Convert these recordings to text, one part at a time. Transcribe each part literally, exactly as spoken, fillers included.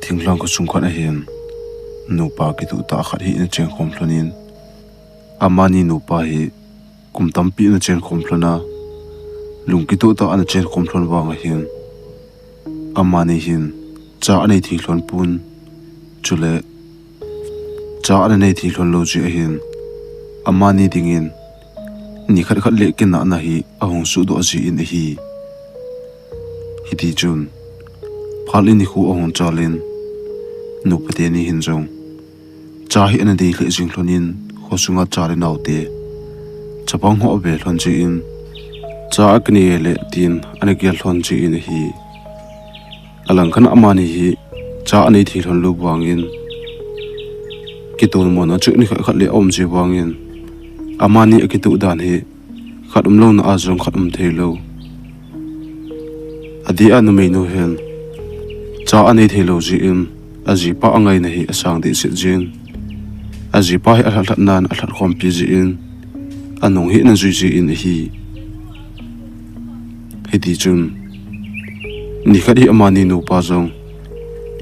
Thinglhang khosung khat ahin, nupa kituh tah khat hi ana chenkhom lhonin, amani nupa hi kum tampi ana chenkhom lhon a, lung kituh tah ana chenkhom lhon vang ahin, amani hin cha anei thei lhon pon, chule cha ana nei thei lhon lou jeh ahin, amani dingin nikhat khat le kinahna hi ahung sohdoh jin ahi. Hitichun, phat le nikho ahung chal in, nupa teni hin jong cha hi ana dei lheh jing lhonin, khosunga cha le naote chapang ho ave lhon jeh in, cha akinei e le tin ana gel lhon jin ahi. Alangkhat a amani hi cha anei thei lhon lou vangin, kitomona chu nikhat khat le aum ji vangin, amani akituh dan hi khat umlouna a jong khat um thei lou. Adeh a numeinu hin cha anei thei lou jeh in, ajipa angaina hi asang dehset jin, ajipa hi alhahlhatnan alhatkhompi jeh in, anung hi ana jui jin ahi. Hitichun, nikhat hi amani nupa jong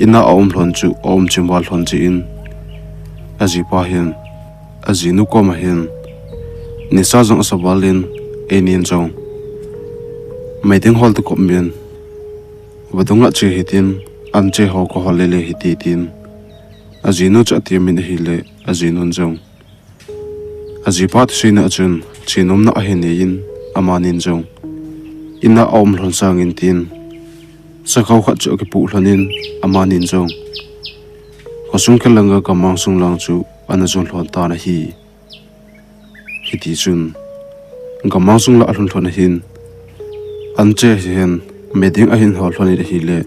ina aum lhon chu aum chimval lhon jeh in, ajipa hin ajinu koma hin nisa jong asa val in, einin jong meeting hol toh kop min, vadung lah che hitin, anche ho kahol lele hite tin ajinu chu atemin ahile, ajinun jong ajipa thuseina a chun chenomna ahin neiyin, amanin jong ina aum lhon sangin tin, sakhao khat chu akipoh lhonin, amanin jong khosung khel langa gammang sung lang chu ana jon lhon tan ahi. Hitichun, gammang sung lah alhun lhon ahin, anche hihen meeting ahin hol lhonin ahile,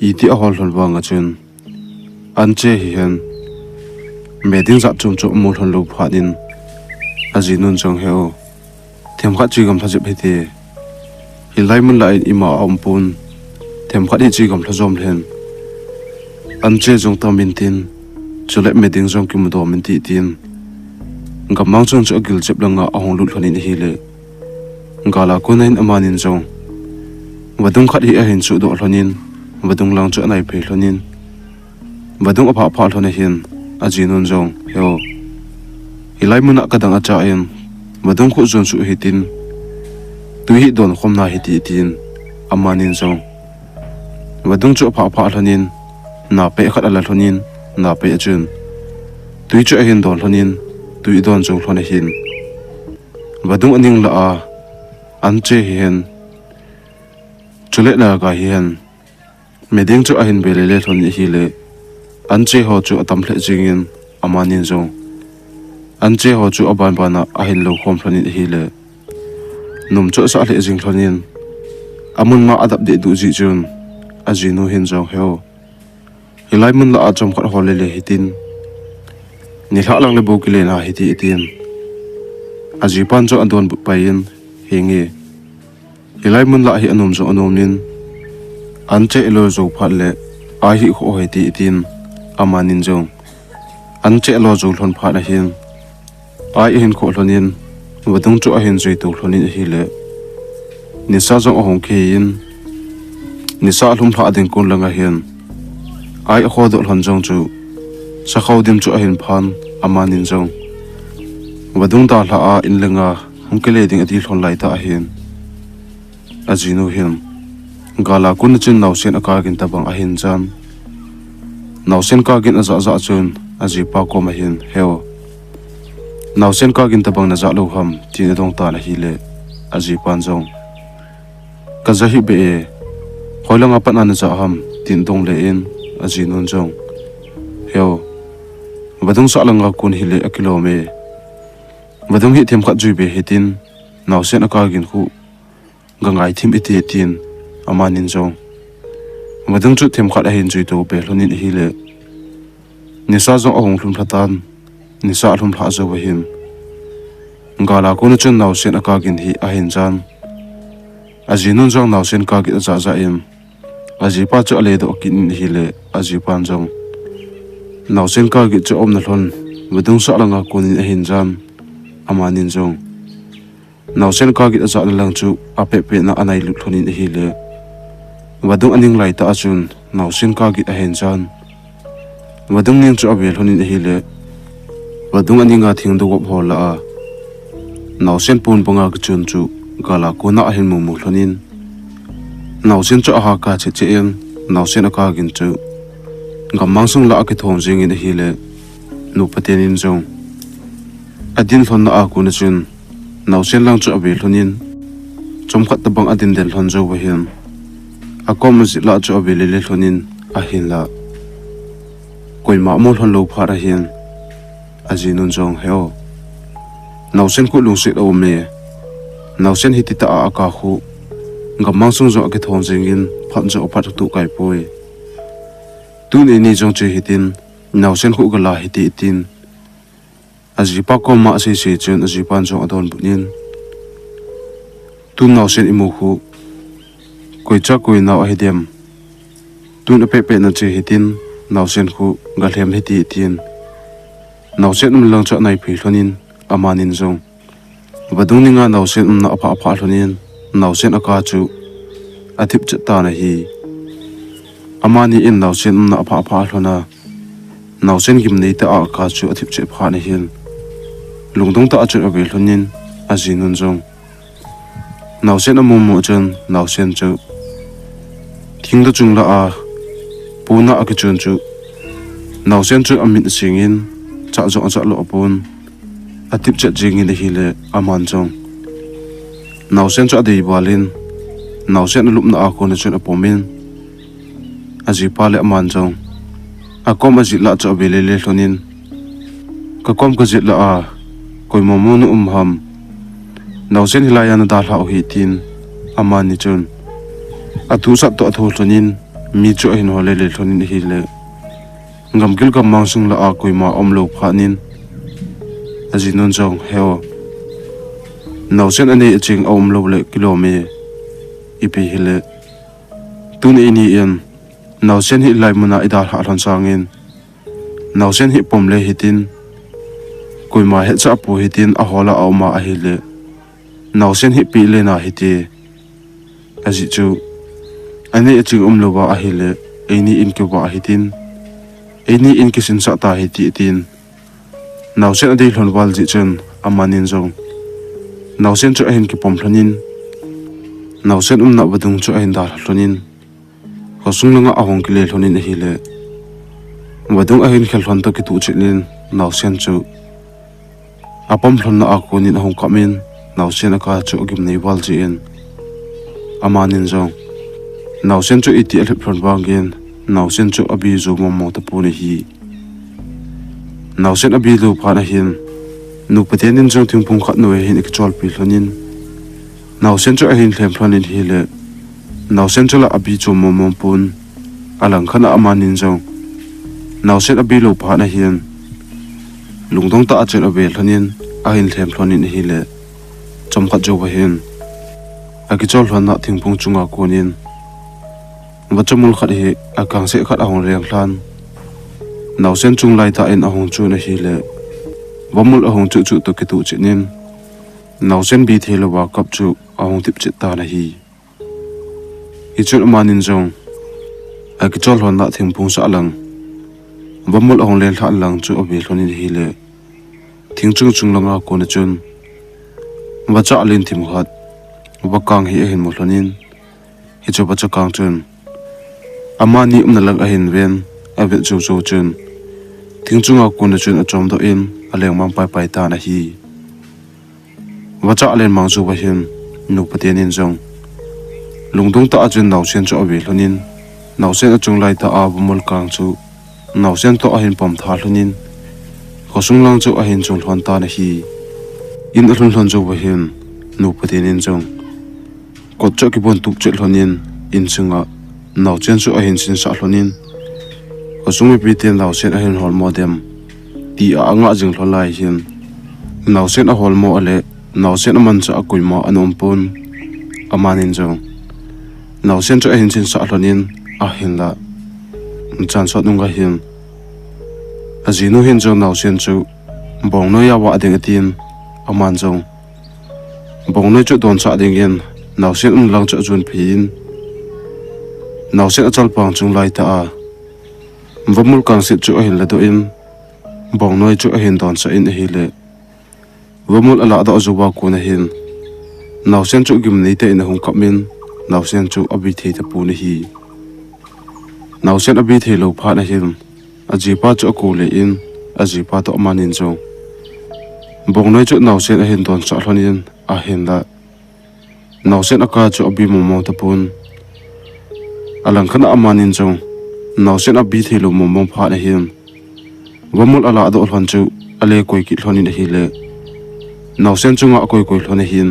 iti ahol lhon vanga chun, anche hihen meeting jat chom chom amu lhon lou phat in, ajinun jong, He u, themkhat chu gamlha jep hite, hilai mun lah in ima aum pon, themkhat hi chu gamlha jom lhen, anche jong tam intin, chule meeting jong kimudoh intin, tin gammang chung chu agil jep langa ahung lut lhonin ahile, gala kona hin amanin jong vadung khat hi ahin sohdoh lhonin, vadung lang chu anaiphei lhonin, vadung aphah phah lhon ahin, ajinun jong, He u, hilai muna kadang acha in, vadung khu jon suh hitin, twi hi donkhom nahite, tin amanin jong vadung chu aphah phah lhonin, napeh khat ala lhonin, napeh a chun twi chu ahin don lhonin, twi adon jou lhon ahin, vadung aning lah a, anche hihen, chule naga hihen, meeting chu ahin ve lele lhonin ahile, anche ho chu atam lheh jengin, amanin jong anche ho chu abanbana ahin loukhom lhonin ahile, nom chu asah lheh jeng lhonin, amun ma adap dehduh jeh chun, ajinu hin jong, He u, hilai mun lah a chomkhat hol lele hitin, nilhah lang le bou kile nahite, tin ajipan jong adonbut pai in, Henge, hilai mun lah hi anom jong anomin, anche alo jou phat le ai hi khoh hite, tin amanin jong anche alo jou lhon phat ahin, ai ahin khoh lhonin, vadung chu ahin juito lhonin ahile, nisa jong ahung kihei in, nisa alhum lhah ding kon langa hin, ai akhodoh lhon jong chu sakhao dim chu ahin phan, amanin jong vadung dalhah a in langa hung kile ding ati lhon laitah ahin, ajinu hin gala kona chun naosen akagin tobang ahin jan. Naosen kagin ajah jah chun, ajipa koma hin, He u, naosen kagin tobang najah lou ham, tin adong tan ahile, ajipan jong, Kajah hih beh e, hoilanga patna najah ham, tin adong le in, ajinun jong, He u, vadung sah langa kon hile akilom e, vadung hi themkhat jui be hitin, naosen akagin khu gangai thim hite, tin amanin jong vadung chu themkhat ahin juito be lhonin ahile, nisa jong ahung lhum lha tan, nisa alhum lhah jou ahin, gala kona chun naosen akagin hi ahin jan. Ajinun jong naosen kagin ajah jah in, ajipa chu aledoh kit in ahile, ajipan jong naosen kagin chu aumna lhon vadung sah langa konin ahin jan. Amanin jong naosen kagin ajahna lang chu apehpehna anailut lhonin ahile, vadung aning laitah a chun Naosen kagit ahin jan. Vadung ning chu ave lhonin ahile, vadung aninga thing dogop ho lah a, Naosen pon banga kichun chu gala kona ahin mumu lhonin, Naosen chu aha kachet chet in, Naosen akagin chu gammang sung lah a kithong jingin ahile, nupa tenin jong adin lhonna a kona chun, Naosen lang chu ave lhonin, chomkhat tabang adin den lhon jou vahin, akom ajet lah chu ave lele lhonin, ahinla koima amu lhon lou phat ahin, ajinun jong, "He o, Naosen khu lungset aume. Naosen hiti tah a aka khu gammang sung jong akithong jingin, phat jong aphat tuh kaipoi. Tun eini jong che hitin, Naosen khu gala hite," tin ajipa koma asei sei chun ajipan jong adonbut in, "Tun Naosen imu khu koicha koi nao ahidem? Tun apehpeh na che hitin, Naosen khu galhem hite," tin Naosen umna lang chu anaiphei lhonin, amanin jong vadung ninga Naosen umna aphah aphah lhonin, Naosen aka chu athip chet tan ahi. Amani in Naosen umna aphah aphah lhona, Naosen gimnei tah a aka chu athip chet phat ahin, lungdong tah a chun ave lhonin, ajinun jong Naosen amumu chun, Naosen chu thing dochung lah a pona akichun chu, Naosen chu amit asingin, chah jong achah lou apon, athip chet jingin ahile, aman jong Naosen chu adei valin, Naosen alupna a kona chun apomin, ajipa le aman jong akom ajet lah chu ave lele lhonin, "Kakom kajet lah a koima mu na um ham? Naosen hilai a nadalhah u hi," tin amani chun athusat toh athu lhonin, mi chu ahin hol lele lhonin ahile, gamgil gammang sung lah a koima aum lou phat in, ajinun jong, "He o, Naosen anei aching aum lou le kilom e, ipi hile, tun eini in Naosen hilai muna idalhah lhon sangin, Naosen hi pom le hitin, koima hetchah pou hitin, ahol a aum a ahile, Naosen hi peh le na hite. Ajeh chu anei aching um louva ahile, eini in kivah hitin, eini in kisinsah ta hite," tin Naosen adei lhon val jeh chun, amanin jong Naosen chu ahin kipom lhonin, Naosen umna vadung chu ahin dalha lhonin, khosung langa ahung kile lhonin ahile, vadung ahin khel lhon toh kituh chet in, Naosen chu apom lhonna a konin ahung kap in, Naosen aka chu agimnei val jeh in, amanin jong Naosen chu iti alhep lhon vangin, Naosen chu abi jou mong mong tapon ahi. Naosen abi jou phat ahin, nupa tenin jong thingphung khat noi ahin akicholpi lhonin, Naosen chu ahin lhem lhonin ahile, Naosen chu la abi chom mong mong pon, alang khat a amanin jong Naosen abi jou phat ahin, lungdong tah a chun ave lhonin, ahin lhem lhonin ahile, chomkhat jou vahin akichol lhonna thingphung chunga konin, vachomul khat hi akangse khat ahung leng lhan, Naosen chung laitah in ahung chun ahile, vamul ahung chuh chuh toh kituh chet in, Naosen bi thei louva kap chu ahung thip chet tan ahi. Hichun amanin jong akichol lhonna thingphung sah lang, vamul ahung leng lhan lang chu ave lhonin ahile, thing chung chung langa kona chun vachah len thim khat, vakang hi ahin mu lhonin, hichu vachah kang chun amani umna lang ahin ven, avet jou jou chun, thing chunga kona chun achomdoh in, alengmang paipai tan ahi. Vachah len mang jou vahin, nupa tenin jong lungdong tah a chun Naosen chu ave lhonin, Naosen achung laitah a vamul kang chu Naosen toh ahin pom tha lhonin, khosung lang chu ahin chung lhon tan ahi. In alhun lhon jou vahin, nupa tenin jong kot chu akibon tup chet lhonin, insunga Naosen chu ahin sinsah lhonin, khosung mipiten Naosen ahin holmo dem tia angah jing lhon lai hin, Naosen aholmo a le Naosen amanchah a koima ana um pon, amanin jong Naosen chu ahin sinsah lhonin, ahinla chansot nunga hin ajinu hin jong Naosen chu bongnoi a vah ding atin, aman jong bongnoi chu donsah dingin Naosen umna lang chu ajon phei in, Naosen achalpang chung laitah a vamul kangset chu ahin ladoh in, bongnoi chu ahin donsah in ahile, vamul alahdoh jou a kon ahin, naosen chu gimnei tah in ahung kap in, naosen chu abi thei tapon ahi. Naosen abi thei lou phat ahin, ajipa chu akou le in, ajipa toh amanin jong bongnoi chu naosen ahin donsah lhon in, ahinla naosen aka chu abi mongmong tapon. Alangkhat a amanin jong naosen abi thei lou mongmong phat ahin, vamul alahdoh lhon chu ale koi kit lhon in ahile, naosen chu ngah koikoi lhon ahin,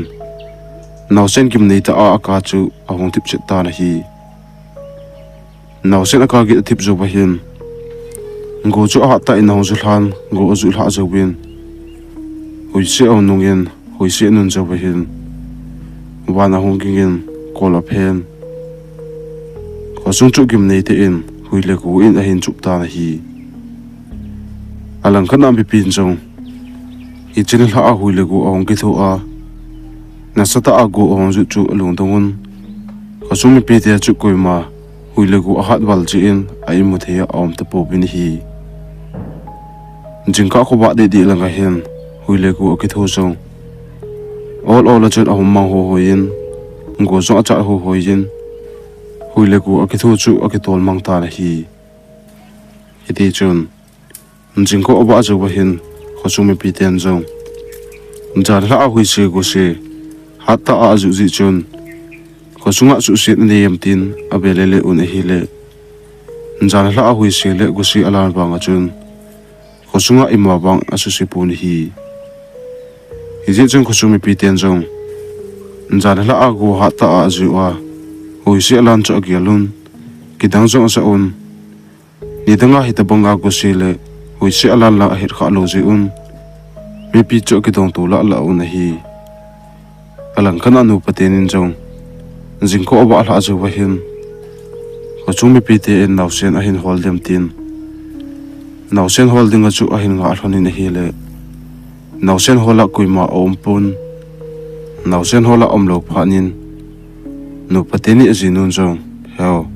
naosen gimnei tah a aka chu ahung thip chet tan ahi. Naosen aka git athip jou ahin, go chu ahat tah in ahung ju lhan, go aju lhah jouvin, huise ahung nung in, huise anun jou ahin, van ahung ging in, kol aphen, khosung chu gimnei tah in hui le go in ahin chup tan ahi. Alangkhat a mipin jong hiche nilhah a hui le go ahung kitho a, nasatah a go ahung jut chu alungdong un, khosung mipite chu koima hui le go ahat val jeh in a imu thei a aum tapouvin ahi. Jingkah khovah dehdeh lang ahin hui le go akitho jong ol ol a chun ahung mang hoihoi in, go jong achat hoihoi in, hui le go akitho chu akitol mang tan ahi. Hitichun jingkah avah jou ahin, khosung mipiten jong jan nilhah a huise gose hattah a ajuh jeh chun, khosunga suhset anei em tin avel lele un ahile, jan nilhah a huise le gose alan vanga chun khosunga ima vang asuse pon ahi. Hijeh chun khosung mipiten jong jan nilhah a go hattah a ajuh a, huise alan chu agel un, kidang jong asah un, nidanga hitobanga gose le huise alan lang ahet khah lou jeh un, mipi chu akidong to lah lah un ahi. Alangkhat a nupa tenin jong jingkah avah lhah jou ahin, khosung mipite in naosen ahin hol dem tin, naosen hol dinga chu ahin ngah lhon in ahile, naosen hol a koima aumpon. Naosen hol a aumlou phat in, nupa teni ajinun jong, Heo,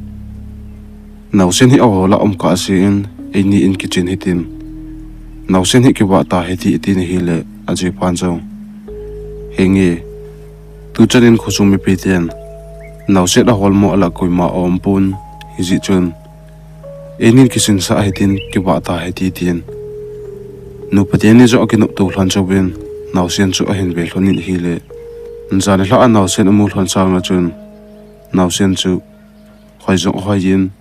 naosen hi ahol a um kahsen, eini in kichen hitin, naosen hi kivah ta hite, atin ahile, ajipan jong, Henge, tuchan in khosung mipiten naosen ahol mo alah koima aumpon, hijeh chun einin kisinsah hitin, kivah ta hite, tin nupa teni jong akinopto lhon jouvin, naosen chu ahin ve lhon in ahile, jan nilhah a naosen amu lhon sanga chun naosen chu hoi jong ahoi in,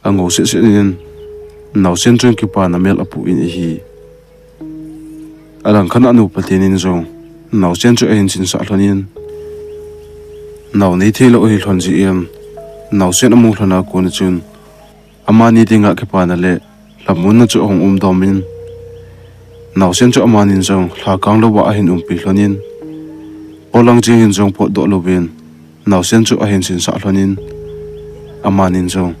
angou setset in, naosen chun kipana mel apoh in ahi. Alangkhat a nupa tenin jong naosen chu ahin sinsah lhon in, nao nei theilou ahi lhon jeh in, naosen amu lhon a kona chun amani dinga kipana le lhamonna chu ahung umdom in, naosen chu amanin jong lhakang louva ahin umpi lhon in, polang chengin jong potdoh louvin, naosen chu ahin sinsah lhon in, amanin jong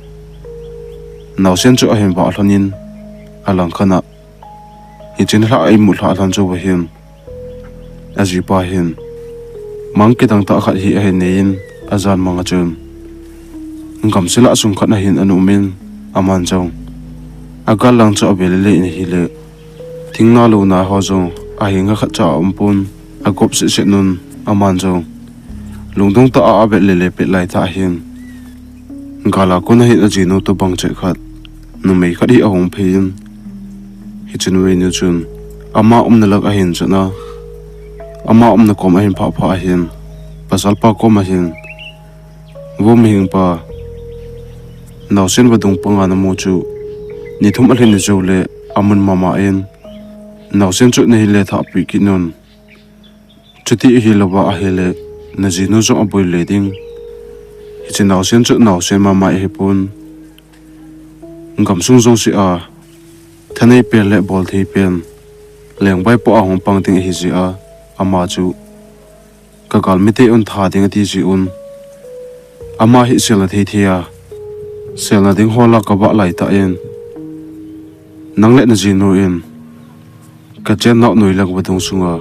naosen chu ahin vah lhon in, alangkhat a hiche nilhah a imut lhah lhon jou ahin, ajipa hin mang kidang tah khat hi ahin nei in, ajan manga chun gamsel a sung khat a hin ana um in, aman jong agal lang chu ave lele in ahile, thingna louna ho jong ahenga khatcha aumpon, agop setset un, aman jong lungdong tah a avet lele pet laitah hin, gal a kona hin ajinu tobang chet khat, numei khat hi ahung phei in, hiche numeinu chun ama umna langa ahin jon a, ama umna kom ahin phah phah ahin, pasalpa koma hin, Vo mihing pa, naosen vadung panga namu chu ni thum alhin jou le amun mama in, naosen chu nahin lethahpeh kit un. Chuti ahilouva ahile, najinu jong aboi le ding. Hiche naosen chu naosen mama ahipon, gamsung jouse a thanei pen le bolthei pen, lengvaipo a hung pang ding ahijeh a, ama chu kagalmite un tha ding ati jeh un, ama hi selna thei thei a, selna ding ho lah a kavah laitah in, nang le najinu in kachennau noilang vadung sunga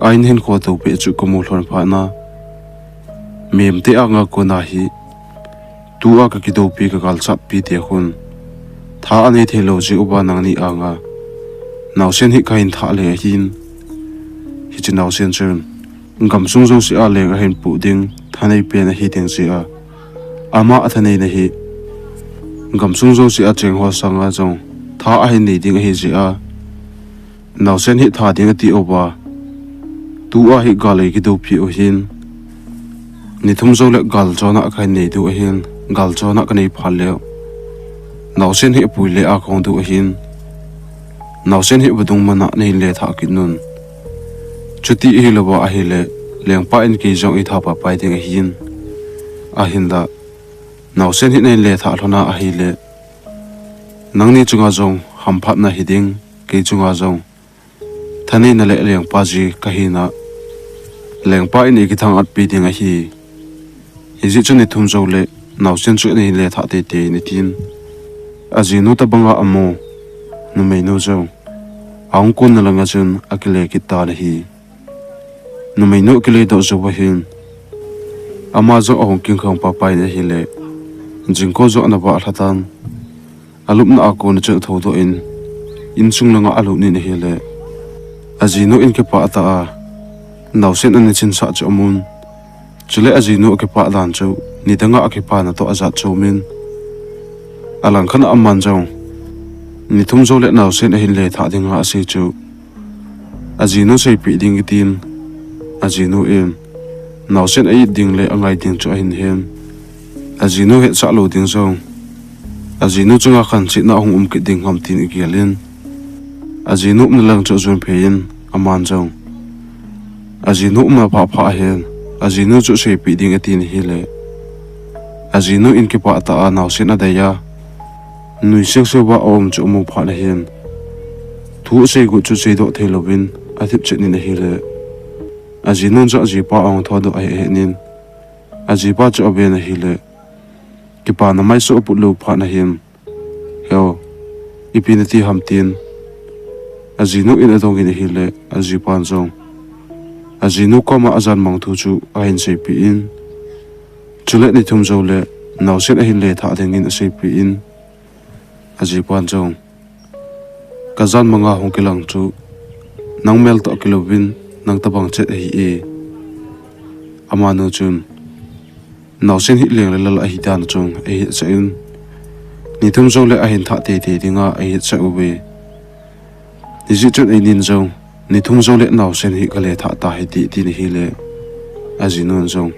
a in hinkho toupeh chu kamu lhon phat na, mihem te anga kona hi Tua kakidoupi kagalchatpi te khun tha anei theilou jeh uva nangni anga naosen hi kahin thah le ahin. Hiche naosen chun gamsung jousea leng ahin poh ding thanei pen ahi ding jeh a, ama athaneina hi gamsung jousea cheng ho sanga jong tha ahin nei ding ahi jeh a, naosen hi tha ding ati uva, tua hi gal eikidoupi u ahin. Ni thum joule galjona kahin nei diu ahin, galjona kanei phat leh naosen hi apui le a kahung diu ahin. Naosen hi vadung mana nahin lethah kit un. Chuti ahilouva ahile, lengpa in kei jong eitha paipai ding ahin. Ahinla, naosen hi nahin lethah lhon a ahile, nangni chunga jong hamphatna hiding, kei chunga jong thaneina le lengpa ji kahina, lengpa in eikithang-atpi ding ahi. Hijeh chun ni thum joule naosen chu nahin lethah teitei in atin. Ajinu tobanga amu numeinu jong ahung konna langa chun akile kit tan ahi. Numeinu akiledoh jouva hin, ama jong ahung kingkhang paipai in ahile, jingkah jong ana vah lhatan, alupna a kona chun athoudoh in, insung langa alut in ahile, ajinu in kipah tah a naosen ana chinsah chu amun. Chule ajinu akipah dan chu nidanga akipana toh ajat chomin, alangkhat a aman jong ni thum joule naosen ahin lethah dinga asei chu ajinu seipeh ding atin. Ajinu in naosen a-it ding le angai ding chu ahin hen, ajinu hetsah lou ding jong, ajinu chunga khansetna ahung um kit ding ham tin agel in, ajinu umna lang chu ajon phei in, aman jong ajinu umna phah phah ahen, ajinu chu seipeh ding atin ahile, ajinu in kipah tah a naosen adei a, nui seng seuva aum chu amu phat ahin, thu asei got chu seidoh theilouvin athip chet in ahile, ajinun jong ajipa ahung thoudoh ahet in, ajipa chu aven ahile, kipana maisoh aput lou phat ahin, Heo, ipi nati ham tin ajinu in adongin ahile, ajipan jong ajinu koma ajanmang thu chu ahin seipeh in, chule ni thum joule naosen ahin lethah dingin aseipeh in, ajipan jong, kajanmanga hung kilang chu nang mel toh kilouvin nang tobang chet ahi e. Amanu chun naosen hi leng le lal ahi dan chun ahetsah in, ni thum joule ahin thah teitei dinga ahetsah uve. Hijeh chun einin jong ni thum joule naosen hi kalethah tahite tin ahile, ajinun jong,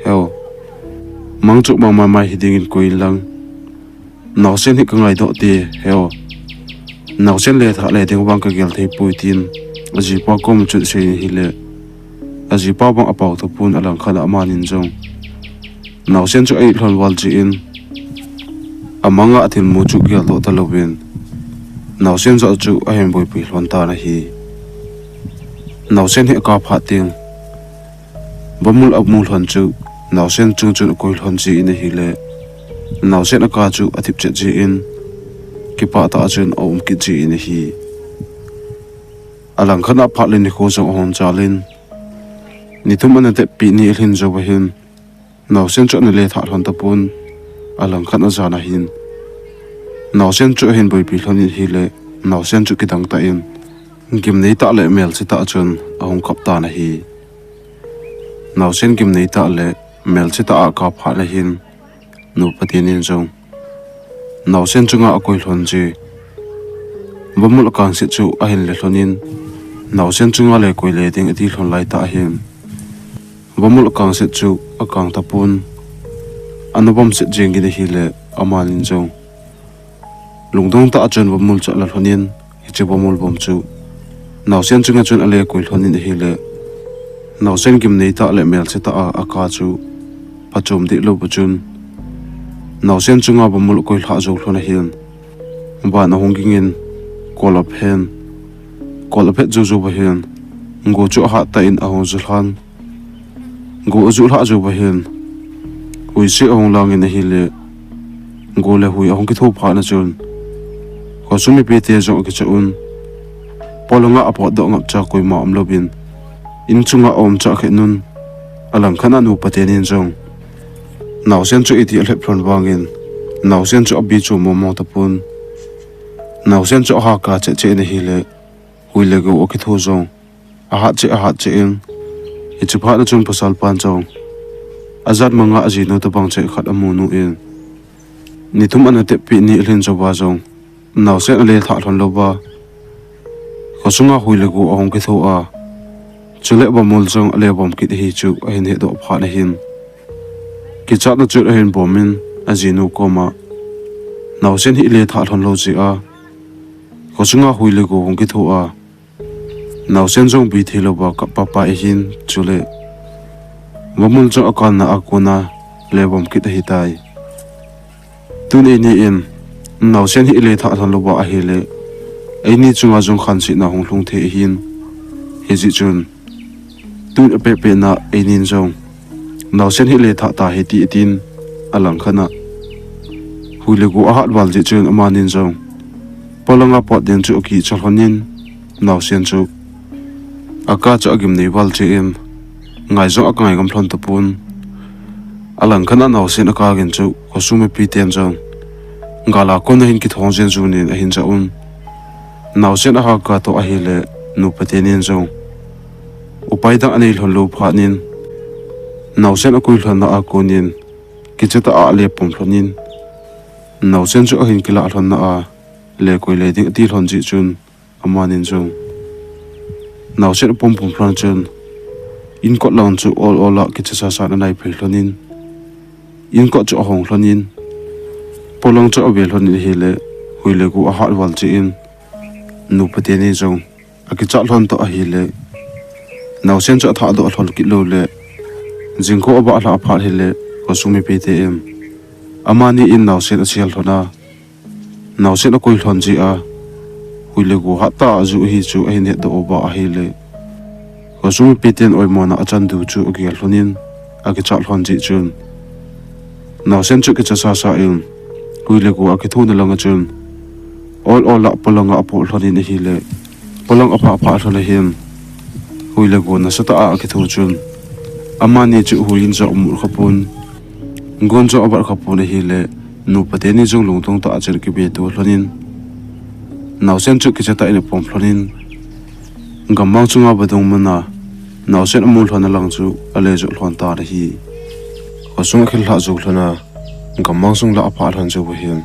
Heo, mang chu mang maimai hidingin koi inlang, naosen hi kangaidoh te, Heo, naosen lethah le ding vang kagel theipoi tin ajipa koma chun asei in ahile, ajipa vang apao tapon, alangkhat a amanin jong naosen chu a-it lhon val jeh in, amanga athilmu chu geldoh talouvin, naosen joh chu ahin boipi lhon tan ahi. Naosen hi aka phat teng, vamul amu lhon chu naosen chung chun akoi lhon jeh in ahile, naosen aka chu athip chet jeh in, kipah tah a chun aum kit jeh in ahi. Alangkhat a phat le nikho jong ahung jal in, ni thum ana teppeh ni alhin jouva hin, naosen chu ana lethah lhon tapon, alangkhat a jan ahin, naosen chu ahin boipi lhon in ahile, naosen chu kidang tah in, gimnei tah le melchih tah a chun ahung kap tan ahi. Naosen gimnei tah le melchih tah a aka phat le hin, nupa tenin jong naosen chunga akoi lhon jeh, vamul akangset chu ahin le lhon in, naosen chunga le koi le ding ati lhon laitah ahin, vamul akangset chu akang tapon, ana vamset jengin ahile, amanin jong lungdong tah a chun vamul chu ala lhon in, hiche vamul vom chu naosen chunga chun ale koi lhon in ahile, naosen gimnei tah le melchih tah a aka chu phachom deh louva chun, naosen chunga vamul akoi lhah jou lhon ahin, van ahung gingin, kol aphen, kol aphet jou jouva hin, go chu ahat tah in ahung ju lhan. Go aju lhah jouva hin, huise ahung langin ahile, go le hui ahung kitho phat na chun, khosung mipite jong akichah un, polanga apotdoh ngapcha koima umlouvin, in chunga aumchah khen un, alangkhat a nupa tenin jong Naosen chu iti alhep lhon vangin, Naosen chu abi chu momong tapon. Naosen chu ahaka cheh cheh in ahile, hui le gou akitho jong ahat cheh ahat cheh in, hiche phat na chun pasal pan jong ajat manga ajinu tabang cheh khat amu nu in, ni thum ana tep pi ni alhin jouva jong Naosen ale thah lhon louva, khosunga hui le gou ahung kitho a, chule vamul jong ale vom kit ahi chu ahin hedoh phat na hin, kichatna chu ahin bomin, ajinu koma, Naosen hi ale thah lhon lou jeh a, khosunga hui le gou hung kitho a, Naosen jong bi thei louva kap papa ahin, chule vamul jong akalna a kona ale vom kit ahitai. Tun eini in, Naosen hi ale thah lhon louva ahile, eini chunga jong khansetna hung lhung thei ahin, hijeh chun, tun apeh peh na einin jong, Naosen hi ale thah ta hiti atin, alangkhat na hui le gou ahat val jeh chun amanin jong polanga pot ding chu akicha lhonin, Naosen chu aka chu agim nei val cheh in, ngai jong akangai ngam lhon tapon. Alangkhat na Naosen aka gin chu khosung mipi ten jong gala kona hin kithong jen jun in ahin ja un. Naosen ahaka toh ahile, nupa tenin jong upai dang anei lhon lou phat in, Naosen akoi lhon na a konin, kicha tah a ale pom lhonin, Naosen chu ahin kilah lhon na a, le koi le ding ati lhon jeh chun, amanin jong Naosen apom pom lhon chun, inkot lang chu ol ol a kicha sa sa in anai phei lhonin, inkot chu ahong lhonin, polang chu ave lhonin ahile, hui le gou ahat val cheh in, nupa teni jong akichat lhon toh ahile, Naosen chu athah doh lhon kit lou le, jingkah abah lhah phat hile, khosung mipi ten amani in Naosen asel lhon a, Naosen akoi lhon jeh a, hui le gou hat tah a aju ahi chu ahin hedoh uva ahile, khosung mipi ten oimona achan diu chu agel lhonin, akichat lhon jeh chun, Naosen chu kicha sa sa in, hui le gou akitho na langa chun, ol ol a polanga apoh lhonin ahile, polang aphah phah lhon ahin, hui le gou nasatah a akitho chun, amani chu hui in jong amut khapon, gon jong avat khapon ahile, nupa teni jong lungdong tah a chun akibe to lhonin, Naosen chu kicha tah in apom lhonin, gammang chunga vadung mun a Naosen amu lhon na lang chu ale joh lhon tan ahi. Khosung akhel lhah jou lhon a, gammang sung lah aphah lhon jou vahin,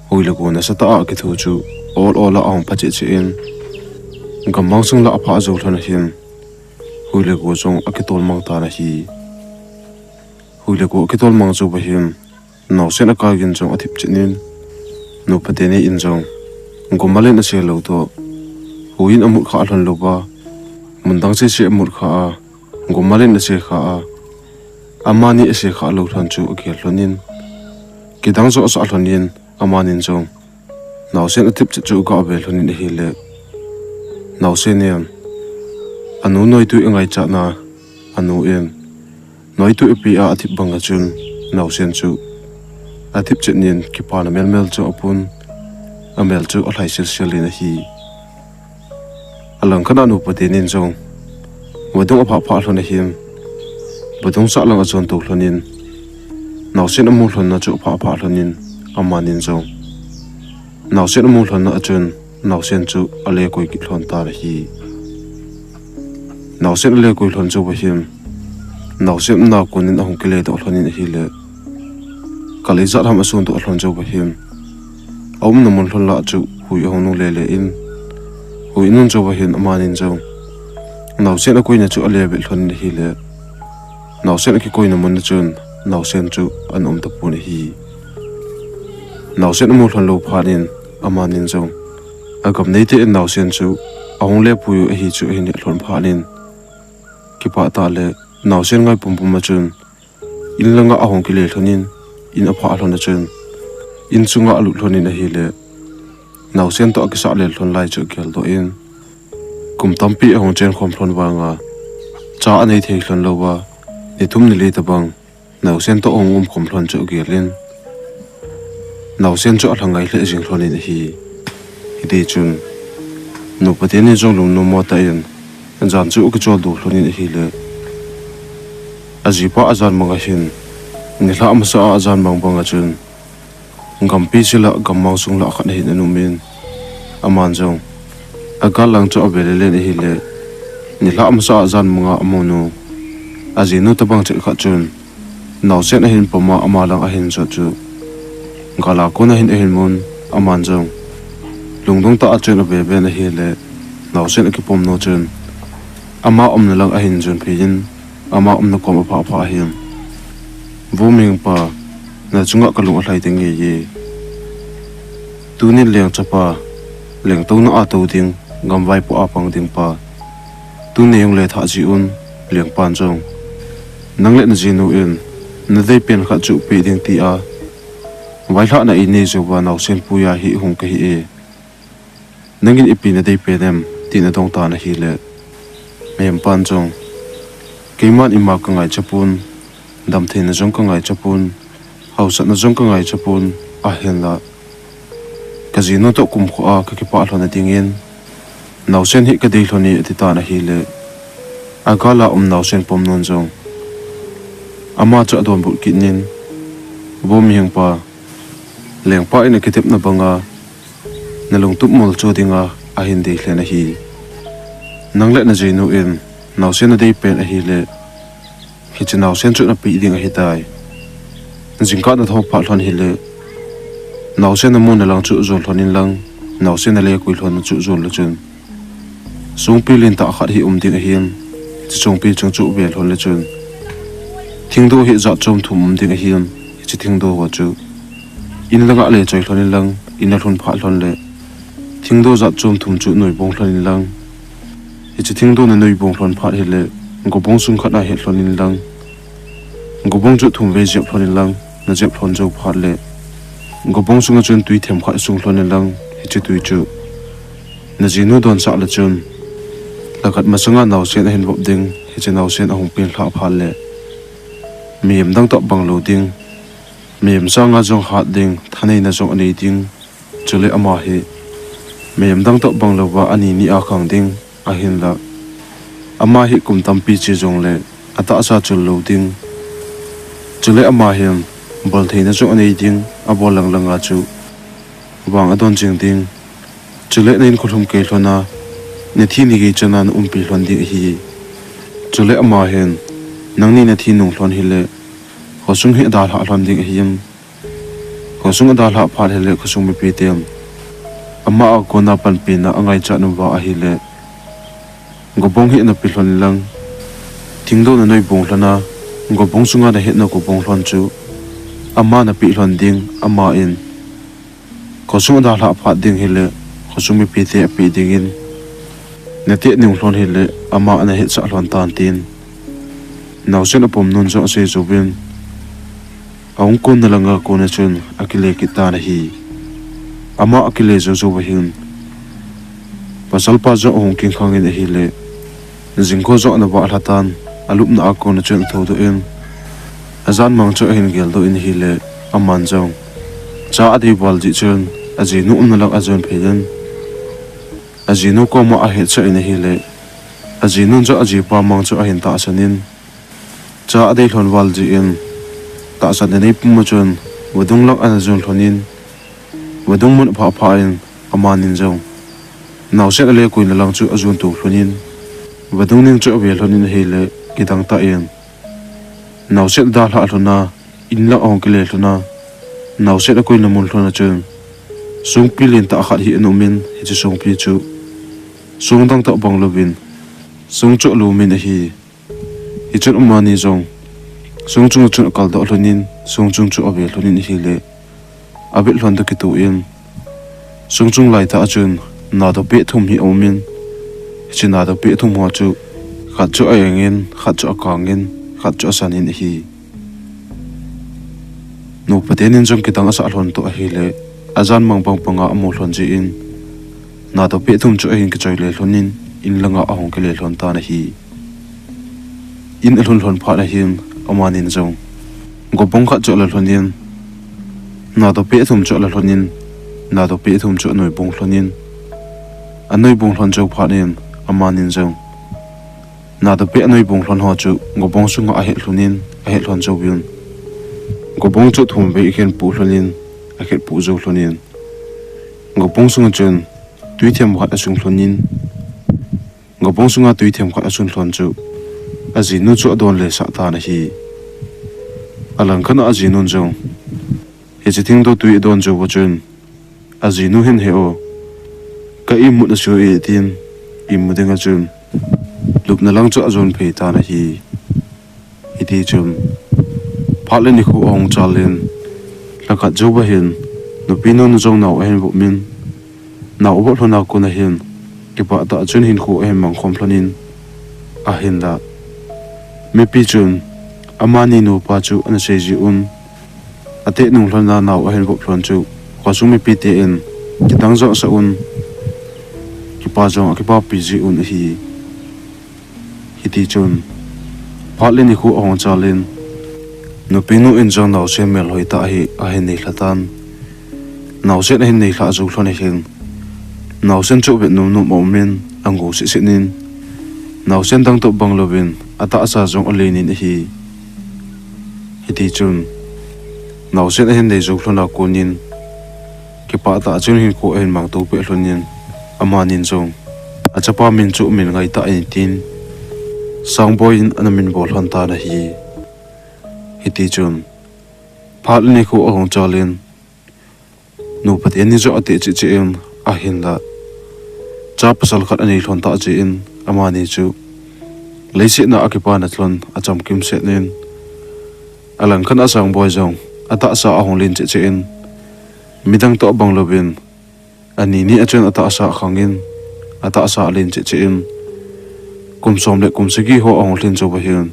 hui le gou nasatah a akitho chu ol ol a ahung pha cheh cheh in, gammang sung lah aphah jou lhon ahin, hui le gou jong akitol mang tan ahi. Hui le gou akitol mang jou vahin, Naosen aka gin jong athip chet in, nupa teni in jong gummal in ase lou toh, hui in amut khah lhon louva, mun dang seh seh amut khah a, gummal in ase khah a, amani ase khah lou lhon chu agel lhonin, kidang joh asah lhonin, amanin jong Naosen athip chet chu aga ve lhonin ahile, Naosen in anu noitui angaichat na, anu in noitui ape a athip bang a chun, Naosen chu athip chet in kipana mel mel chu apun, amel chu alhai sel sel in ahi. Alangkhat a nupa tenin jong vadung aphah phah lhon ahin, vadung sah lang ajon to lhonin, Naosen amu lhon na chu aphah phah lhonin, amanin jong Naosen amu lhon na a chun, Naosen chu ale koi kit lhon tan ahi. Naosen ale koi lhon jou vahin, Naosen umna konin ahung kile doh lhonin ahile, kal ijat ham asun doh lhon jou vahin, aumna mun lhon lah chu hui ahung nung le le in, hui anung jou vahin amanin jong Naosen akoina chu ale vet lhonin ahile, Naosen akikoina mun na chun Naosen chu ana um tapon ahi. Naosen amu lhon lou phat in amanin jong agam neite in Naosen chu ahung lepui u ahi chu ahin het lhon phat in, kipah tah le Naosen ngai pum pum a chun, in langa ahung kile lhonin, in aphah lhon a chun, in chunga alut lhonin ahile, Naosen toh akisah lel lhon lai chu agel doh in, kum tampi ahung chen khom lhon vanga, cha anei thei lhon louva, ni thum ni li tabang Naosen toh ahung um khom lhon chu agel in, Naosen chu alha ngai lheh jing lhonin ahi. Hiti chun, nupa teni jong lungnom mo tah in, jan chu akichol doh lhonin ahile, ajipa ajan mang ahin, Nilhah masa a ajan mang banga chun, gampi sila gammang sung lah khat ahin anumin, aman jong agal lang chu avelelen ahile, nilhah masa a ajan manga amunu ajinu tabang chet khat chun, naosen ahin poma ama lang ahin jot chu, gala kona hin ahin mun, aman jong lungdong tah a chun aveven ahile, naosen akipomnu chun ama umna lang ahin jon phei in, ama umna kom aphah phah ahin, Vo Mihing pa, nachunga kalung alhai ding ngei e. Tunin leng chapa, lengtouna a tou ding, gamvaipo a pang ding pa, tuni hung lethah ji un, lengpan jong, nang le najinu in nadeipen khat chu peh ding tia vailhahna inei jouva naosen puiya hi hung kahi e. Nangin ipi nadeipen em, tin adong tan ahile, Mihempan jong, keiman ima kangaicha pon, damtheina jong kangaicha pon, haosatna jong kangaicha pon, ahinla kajinu toh kumkho a kakipah lhon nadingin, naosen hi kadei lhon e, ati tan ahile, agala um naosen pomnun jong ama chu adonbut kit in, Vo Mihing pa, lengpa in akitepna banga nalungtup molcho dinga ahin dei lhen ahi. Nang le najinu in naosen nadeipen ahile, hiche naosen chu napeh ding ahitai. Jingkah natho phat lhon hile, naosen namuna lang chu jon lhon in lang, naosen nalekoi lhon chu jon le chun, songpi lentah khat hi um ding ahin, hiche songpi chung chu ve lhon le chun, thingdoh hi jat chom thum um ding ahin, hiche thingdoh ho chu in langa lechoi lhon in lang, in alhun phat lhon le, thingdoh jat chom thum chu noibong lhon in lang, hiche thingdoh nanoibong lhon phat hile, gobong sung khat a het lhon in lang, gobong chu thumvei jep lhon in lang, najep lhon jou phat le, gobong sunga chun tui themkhat sung lhon in lang, hiche tui chu najinu donsah le chun, lhakhat masanga naosen ahin vop ding, hiche naosen ahung penlhah phat le, mihem dang toh banglou ding, mihem sanga jong hat ding, thaneina jong anei ding, chule ama hi mihem dang toh banglouva ani ni a khang ding, ahinla ama hi kum tampi che jongle atahsa chul lou ding, chule ama hin boltheina jong anei ding, abol lang langa chu vang adon jing ding, chule na inkho lhum kei lhona, nathi nagei chana naumpi lhon ding ahi. Chule ama hin, nangni nathi nung lhon hile, khosung hi adalhah lhon ding ahi. Khosung adalhah phat hile khosung mipiten ama a kona panpina angaichat uva ahile, gobong hi nape lhon in lang, thingdoh nanoibong lhona, gobong sunga nahetna gobong lhon chu ama napeh lhon ding, aman khosung adalhah phat ding hile, khosung mipite apeh dingin, nateh nung lhon hile, ama nahetsah lhon tan tin, naosen apomnun jong asei jouvin, ahung konna langa kona chun akile kit tan ahi. Ama akile jou jouva hin, pasalpa jong ahung kingkhangin ahile, jingkah jong ana vahlhah tan, alupna a kona chun athoudoh in, ajan mang chu ahin geldoh in ahile, aman jong cha adei val jeh chun, ajinu umna lang ajon phei in, ajinu koma ahetsah in ahile, ajinun jong ajipa mang chu ahin tahsan in, cha adei lhon val jeh in, tahsanna nei puma chun, vadung lang ana jon lhon in, vadung mun aphah phah in, amanin jong naosen alekoina lang chu ajon to lhon in, vadung ning chu ave lhon in ahile, kidang tah in, naosen adalhah lhona, in lang ahung kile lhona, naosen akoina mun lhona chun, songpi lentah khat hi ana umin, hiche songpi chu song dang toh banglouvin, song chu alumin ahi. Hichun amani jong song chunga chun akaldoh lhonin, song chung chu ave lhonin ahile, avet lhon toh kitoh in, song chung laitah a chun nadoh peh thum hi aumin, hiche nadoh peh thum ho chu khat chu a-engin, khat chu akangin, khat chu asanin ahi. Nupa tenin jong kidang asah lhon toh ahile, ajan mang bang banga amu lhon jeh in, nadoh peh thum chu ahin kichoi le lhonin, in langa ahung kile lhon tan ahi. In alhun lhon phat ahin, amanin jong gobong khat chu ala lhonin, nadoh peh thum chu ala lhonin, nadoh peh thum chu anoibong lhonin, anoibong lhon jou phat in, amanin jong nadoh peh anoibong lhon ho chu gobong sunga ahet lhonin, ahet lhon jouvin, Gobong chu thum vei akhen pu lhonin, akhet pu jou lhonin, gobong sunga chun tui them khat asung lhonin, gobong sunga tui them khat asun lhon chu ajinu chu adon le sah tan ahi. Alangkhat a ajinun jong hiche thingdoh tui adon jou va chun, ajinu hin, "He o, ka imut asu e," tin, imu dinga chun lupna lang chu ajon phei tan ahi. Hiti chun phat le nikho ahung chal in, lhakhat jou va hin nupi nunu jong nao ahin vop in, nao avop lhon a kon ahin kipah tah chun hinkho ahin mang khom lhonin, ahinlah mipi chun amani nupa chu ana sei ji un, ateh nung lhon a nao ahin vop lhon chu khosung mipite in kidang jong asah un, kipa jong akipapi ji un ahi. Hiti chun phat le nikho ahung chal in, nupi nu in jong naosen melhoi tah hi ahin nei lha tan. Naosen ahin nei lhah jou lhon ahin, naosen chu vet nom nom a um in, angou seh seh in, naosen dang toh bang louvin atahsa jong alen in ahi. Hiti chun naosen ahin nei jou lhon a kon in, kipah tah chun hinkho ahin mang to peh lhonin, amanin jong achapa min chu min ngai tah in tin, Sangboi in ana min bol lhon tan ahi. Hiti chun phat le nikho ahung chal in, nupa teni jong ateh cheh cheh in, ahinlah cha pasal khat anei lhon tah jeh in, amani chu leiset a akipana lhon achamkim set in, alangkhat a Sangboi jong atahsa ahung len cheh cheh in, midang toh bang louvin, ani ni a chun atahsa akhang in, atahsa alen cheh cheh in, kum som le kum sagi ho ahung lhin jou va hin,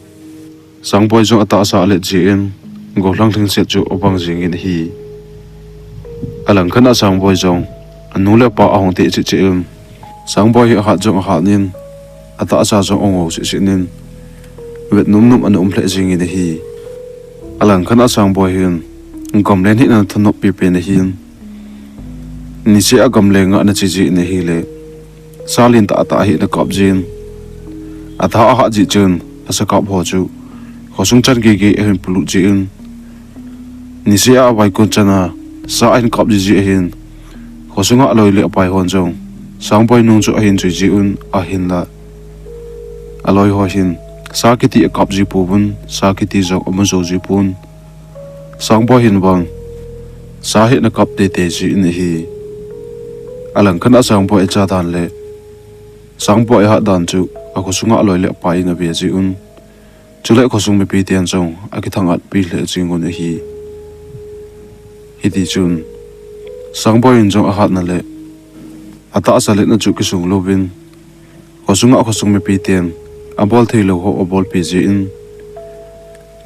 Sangboi jong atahsa alet jeh in, gollhang lhingset chu abang jing in ahi. Alangkhat a Sangboi jong anu le apa ahung teh cheh cheh in, Sangboi hi ahat jong ahat in, atahsa jong angou seh seh in, vet nom nom ana um lheh jing in ahi. Alangkhat a Sangboi hin gamlen hi ana thanop pi pen ahin, niseh a gamlen a ana che jin ahile, sa len tah tah hi ana kap jin, atha ahat jeh chun asa kap ho chu khosung chan gei gei ahin polut jin, niseh a avaikon chan a sa ahin kap ji ji ahin, khosunga aloi le apai hon jong Sangboi nung chu ahin jui ji un, ahinlah aloi ho hin sa kiti akap ji pouvin, sa kiti jong amu jou ji pon. Sangboi hin vang sa hi ana kap tei tei ji in ahi. Alangkhat a Sangboi acha dan le Sangboi ahat dan chu akhosunga aloi le apai in ave ji un, chule khosung mipi ten jong akithang at pi lheh jing un ahi. Hiti chun Sangboi in jong ahatna le atahsa letna chu kisung louvin, khosunga khosung mipi ten abol thei lou ho abolpi jin,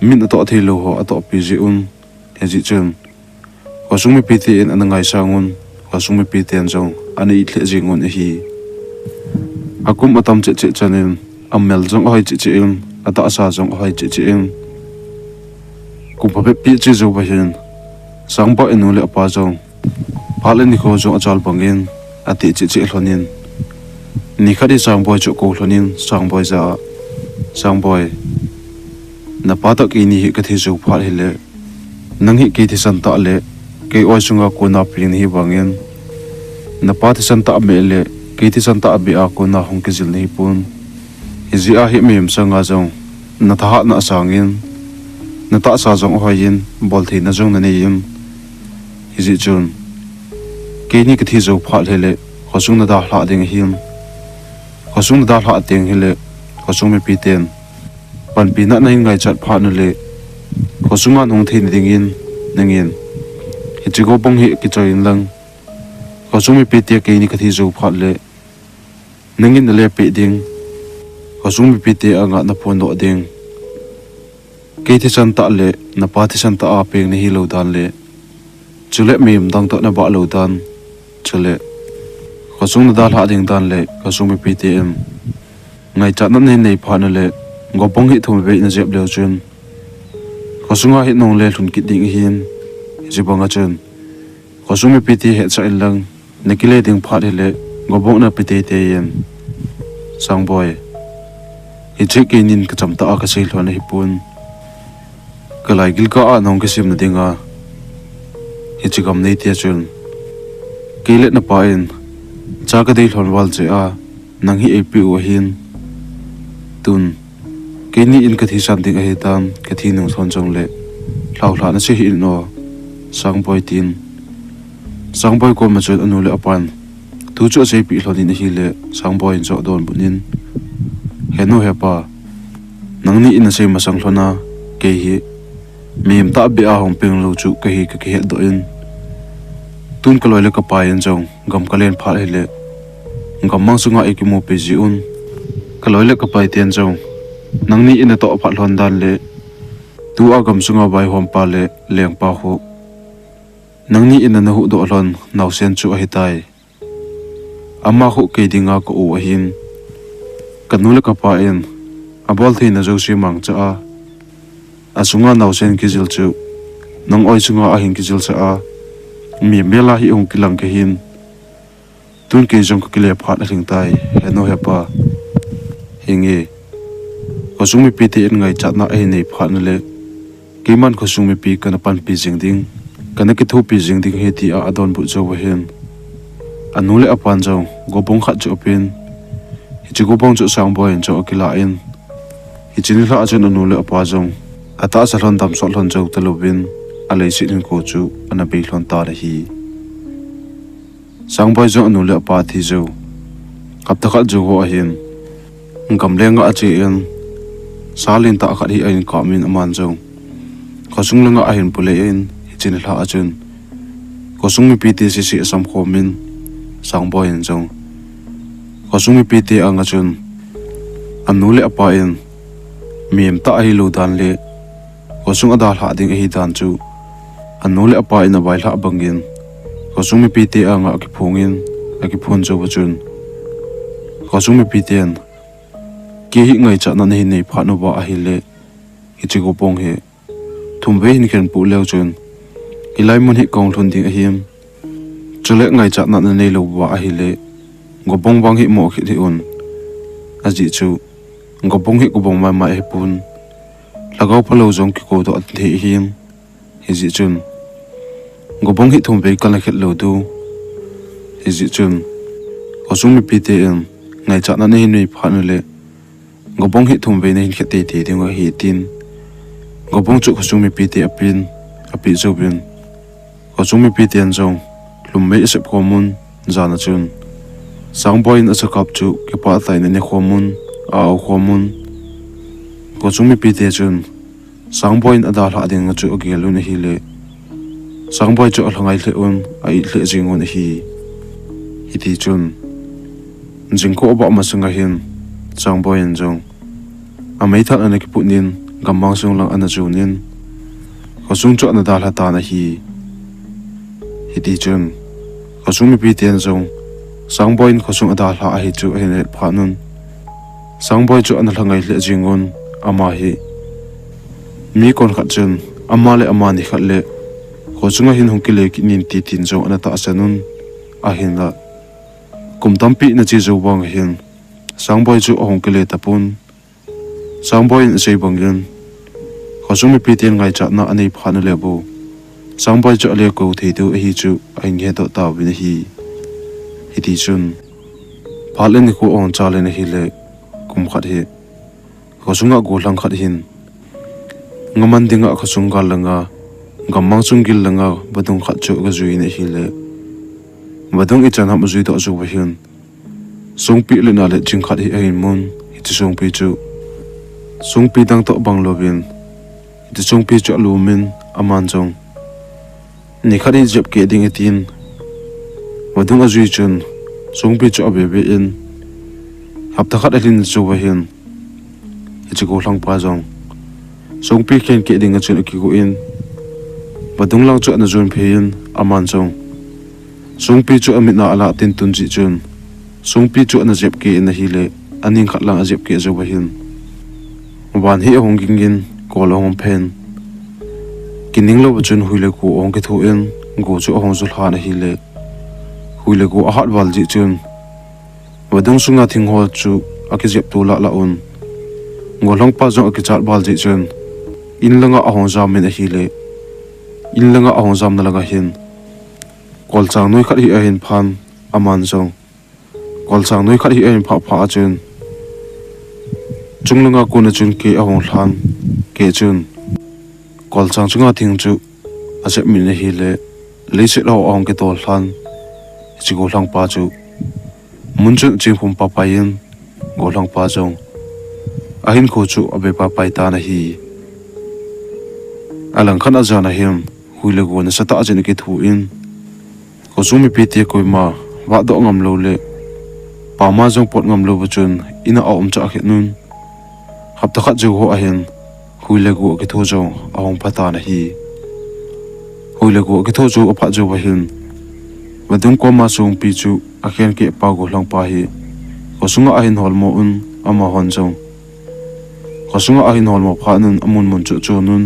min atoh thei lou ho atohpi ji un, hijeh chun khosung mipi ten ana ngaisang un, khosung mipi ten jong ana it lheh jing un ahi. Akum atam cheh cheh chan in, amel jong ahoi cheh cheh in, atahsa jong ahoi cheh cheh in, kum phabep pi che jou va hin, Sangboi anu le apa jong phat le nikho jong achal bang in, ateh cheh cheh lhon in, nikhat hi Sangboi chu akou lhon in, Sangboi jah a, Sangboi, napa toh keini hi kathi jou phat hile, nang hi kei thisan tah le kei oi sunga kona peng nahi vang in, napa thisan tah meh le kei thisan tah beh a kona hung kijil nahi pon. Hijeh a hi mihem sanga jong nathahatna asang in, natahsa jong ahoi in, bol theina jong nanei in, hijeh chun keini kathi jou phat hile, khosung nadalhah ding ahin, khosung nadalhah teng hile, khosung mipi ten panpina nahin ngaichat phat nule, khosunga nahung theina dingin, nangin hiche gobong hi kichoi in lang, khosung mipi te keini kathi jou phat le, nangin nale peh ding, khosung mipi te anga naphondoh ding. Kei thisan tah le napa thisan tah a peng nahi lou dan le, chule mihem dang toh nabah lou dan, chule khosung nadalhah ding dan le khosung mipi ten ngaichatna nahin nei phat nule, gobong hi thum vei najep leu chun khosunga hi nahung le lhun kit ding ahin, hiche banga chun khosung mipi te hetsah in lang, nakile ding phat hile, gobong nape teitei in. Sangboi, hiche keinin kacham tah a kasei lhon ahipon, Kalai gilka a nahung kisemna dinga hiche gam neite chun, kei le napa in cha kadei lhon val cheh a nang hi eipeh u ahin. Tun keini in kathisan ding ahitan, kathi nung lhon jongle lhaolhah na che hih in o, Sangboi tin. Sangboi koma chun anu le apan thu chu aseipeh lhon in ahile, Sangboi in chu adonbut in, Henu hepa, nangni in nasei masang lhon a, kei hi mihem tahbeh a hung peng lou chu kahi kakihetdoh in, tun kaloi le kapai in jong gam kalen phat hile, gammang sunga eikimupi ji un. Kaloi le kapai ten jong nangni in natoh phat lhon dan le tua gam sunga vaihompa le lengpa khu, nangni in nahuhdoh lhon naosen chu ahitai. Ama khu kei dinga ka-u ahin, kanu le kapa in abol theina jouse mangcha a, asunga naosen kijil chu nang oi sunga ahin kijilsah a, mi mel a hi hung kilang kahin. Tun kei jong kakile phat alhing tai, Henu hepa. Hinge, khosung mipite in ngaichatna ahin nei phat nale, keiman khosung mipi kana panpi jing ding, kana kithopi jing ding ahi, tia adonbut jou ahin. Anu le apan jong gobong khat chu apen, hiche gobong chu Sangboi in chu akilah in, hiche nilhah a chun anu le apa jong atahsa lhon damsot lhon jou talouvin, aleiset hinkho chu ana bei lhon tan ahi. Sangboi jong anu le apa thi jou, hapta khat jou ho ahin, gamlenga ache in, sa lentah khat hi ahin kap in aman jong khosung langa ahin pule in, hiche nilhah a chun khosung mipite sese asam khom in, Sangboi in jong khosung mipite anga chun anu le apa in mihem tah ahilou dan le khosung adalhah ding ahi dan chu anu le apa in availhah bangin, khosung mipite anga akiphong in, akiphon jou a chun khosung mipiten, kei hi ngaichatna nahin nei phat uva ahile, hiche gobong hi thumvei hin khenpoh leu chun, hilai mun hi kahung lhun ding ahim, chule ngaichatna nanei lou uva ahile, gobong vang hi mo kit hih un. Ajeh chu gobong hi gobong maimai ahipon, lhagao phalou jong kikoudoh athei ahim. Hijeh chun gobong hi thumvei kana khet lou diu. Hijeh chun khosung mipite in ngaichatna nahin nei phat nale, gobong hi thumvei nahin khet teitei ding ahi, tin gobong chu khosung mipite apen, apeh jouvin, khosung mipiten jong lhummei asep khom un. Jan a chun Sangboi in achakap chu kipah tah in ane khom un, a-o khom un. Khosung mipite chun Sangboi in adalhah dinga chu agel un ahile, Sangboi chu alhangai lheh un, a-it lheh jeng un ahi. Hitichun jingkah abah masanga hin Sangboi in jong ameithal ana kiput in, gammang sung lang ana jon in, khosung chu ana dalha tan ahi. Hitichun khosung mipiten jong Sangboi in khosung adalha ahi chu ahin het phat un, Sangboi chu ana lhangai lheh jeng un, ama hi mi kon khat chun ama le ama nikhat le khosunga hin hung kile kit in tin jong ana tahsan un, ahinla kum tampi ana che jou vang ahin Sangboi chu ahung kile tapon. Sangboi in asei bangin, khosung mipiten ngaichatna anei phat nale bou, Sangboi chu ale kou thei diu ahi chu ahin hedoh tauvin ahi. Hitichun phat le nikho ahung chal in ahile, kum khat hi khosunga gollhang khat hin ngaman dinga khosung gal langa, gammang sung gil langa vadung khat chu agajui in ahile, vadung ichan ham ajuidoh jouva hin songpi le naleh ching khat hi ahin mun. Hiche songpi chu songpi dang toh bang louvin, hiche songpi chu alum in, aman jong nikhat hi jep keh ding atin, vadung ajui chun songpi chu aveve in, hapta khat alhin jouva hin hiche gollhangpa jong songpi khen keh dinga chun akigo in, vadung lang chu ana jon phei in, aman jong songpi chu amit a alah tin tun jeh chun songpi chu ana jep keh in ahile, aning khat lang ajep keh jouva hin van hi ahung ging in, kol ahung phen, kining louva chun hui le go ahung kitho in, go chu ahung ju lhan ahile, hui le go ahat val jeh chun vadung sunga thing ho chu akijep to lah lah un, gollhangpa jong akichat val jeh chun In langa ahung jam in ahile, in langa ahung jamna langa hin kolchang noi khat hi ahin phan, aman jong kolchang noi khat hi ahin phah phah a chun, chung langa kona chun keh ahung lhan, keh chun kolchang chunga thing chu ajep min ahile, leiset ho ahung kitol lhan. Hiche gollhangpa chu mun chun chingphum papai in, gollhangpa jong ahinkho chu abe papai tan ahi. Alangkhat a jan ahin, hui le go nasatah jin akithu in, khosung mipite koima vahdoh ngam lou le, pama jong pot ngam lou va chun, ina aum chah khet un. Hapta khat jou ho ahin, hui le go akitho jong ahung pha tan ahi. Hui le go akitho jou aphat jou ahin, vadung koma songpi chu akhen keh pa gollhangpa hi khosunga ahin holmo un, amahon jong khosunga ahin holmo phat un amun mun chu achon un.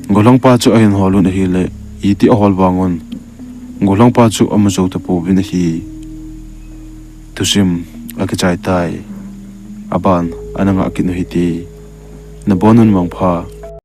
Gollhangpa chu ahin hol un ahile, iti ahol vang un, gollhangpa chu amu jou tapouvin ahi. Thusim akichai tai. Aban ana ngah kit u hite. Nabon un mangpha.